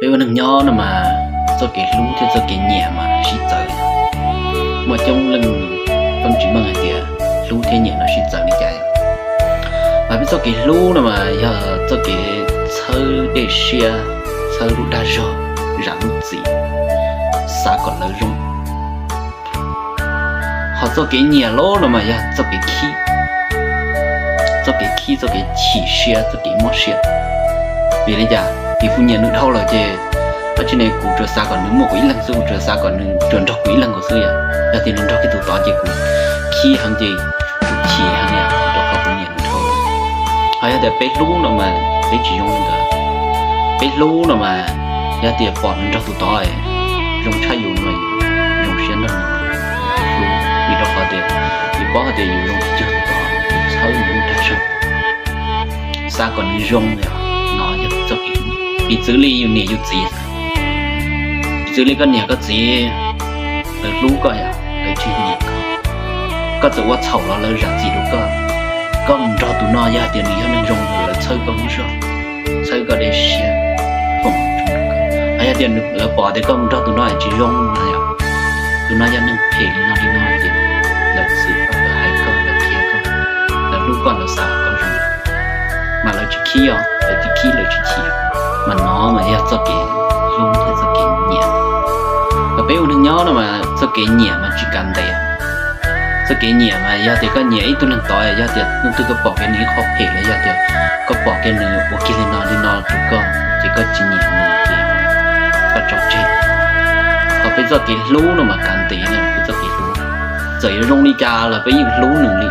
Peb ua neeg nyob no mas txoj kev hlub thiab txoj kev nyiam mas sib txawv. Muaj coob leej pheej tsis meej hais tias hlub thiab nyiam no sib txawv li cas. Mas peb txoj kev hlub no mas yog txoj kev txhawb dej siab, txhawb lub dag zog, zam lub txim, xav kom lawv zoo. Ho txoj kev nyiam los no mas yog txoj kev khib, txoj kev khib, txoj kev chim siab, txoj kev mob siab. Vim li cas? Vim kuv nyiam nws dhau lawm ces dab tsi ne kuv tsuas xav kom nws muaj kuv ib leeg xwb, kuv tsuas xav kom nws tsuas nrog kuv ib leeg nkaus xwb yom. Yog tias nws nrog kiag tus tod ces kuv khib heev ces kuv chim heev yom, rau qhov kuv nyiam nws dhau lawm. Ho yog tias peb hlub no mas peb tsis zoo li ntawd. Peb hlub no mas yog tias pom nws nrog tus tod zoo tshaj yus no, zoo siab nrog nws hlub, vim rau qhov tias yus paub hais tias yus zoo tsis cuag tus tod, yus txhawb nws lub dag zog, xav kom nws zoo, no yog txoj kev. Piv txwv li yus niam yus txiv, piv txwv li koj niam koj txiv, lawv hlub koj yom, lawv tsis nyiam koj, koj txawm ua txhaum los lawv zam txim rau koj. Koj mus nrog tus no yog tias nws yog neeg zoo, lawv txhawb koj lub zog, txhawb koj dej siab, foom, yog tias lawv pom tias koj mus nrog tus no tsis zoo no yom, tus no yog neeg phem li no li no ces lawv txwv koj, lawv hais koj, lawv qhia koj, lawv hlub koj, lawv xav kom koj zoo, mas lawv tsis khib os, lawv tsis khib lawv tsis chim. Mas no mas yog txoj kev hlub thiab txoj kev nyiam. Thaum peb ua neeg nyob no mas txoj kev nyiam mas tsis kav ntev. Txoj kev nyiam mas yog tias koj nyiam ib tug neeg tod, yog tias hnub twg koj pom kiag nws ib qho phem los yog tias koj pom kiag nws ua kiag li no li no rau koj ces koj tsis nyiam nws ces koj tso tseg. Ho peb txoj kev hlub no mas kav ntev na, peb txoj kev hlub txawm yuav zoo li cas los peb yeej hlub nws li.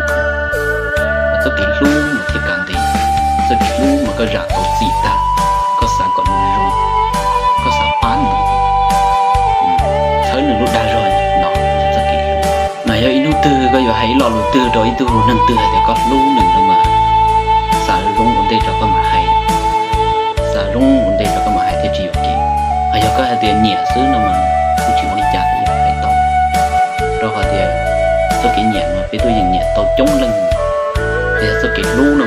Mas txoj kev hlub mas thiaj kav ntev, txoj kev hlub mas koj zam tau txim tag, koj xav kom nws zoo, koj xav pab nws, txhawb nws lub dag zog, no yog txoj kev hlub. Mas yog ib hnub twg koj yuav hais ib lo lus twg rau ib tug neeg twg hais tias koj hlub nws no mas xav zoo ua ntej tso koj mam hais, xav zoo ua ntej tso koj mam hais thiaj tsis yuam kev. Ho yog koj hais tias nyiam xwb no mas kuj tsis ua li cas yuav hais tau, rau qhov tias txoj kev nyiam no peb tuaj yeej nyiam tau coob leej, yog txoj kev hlub no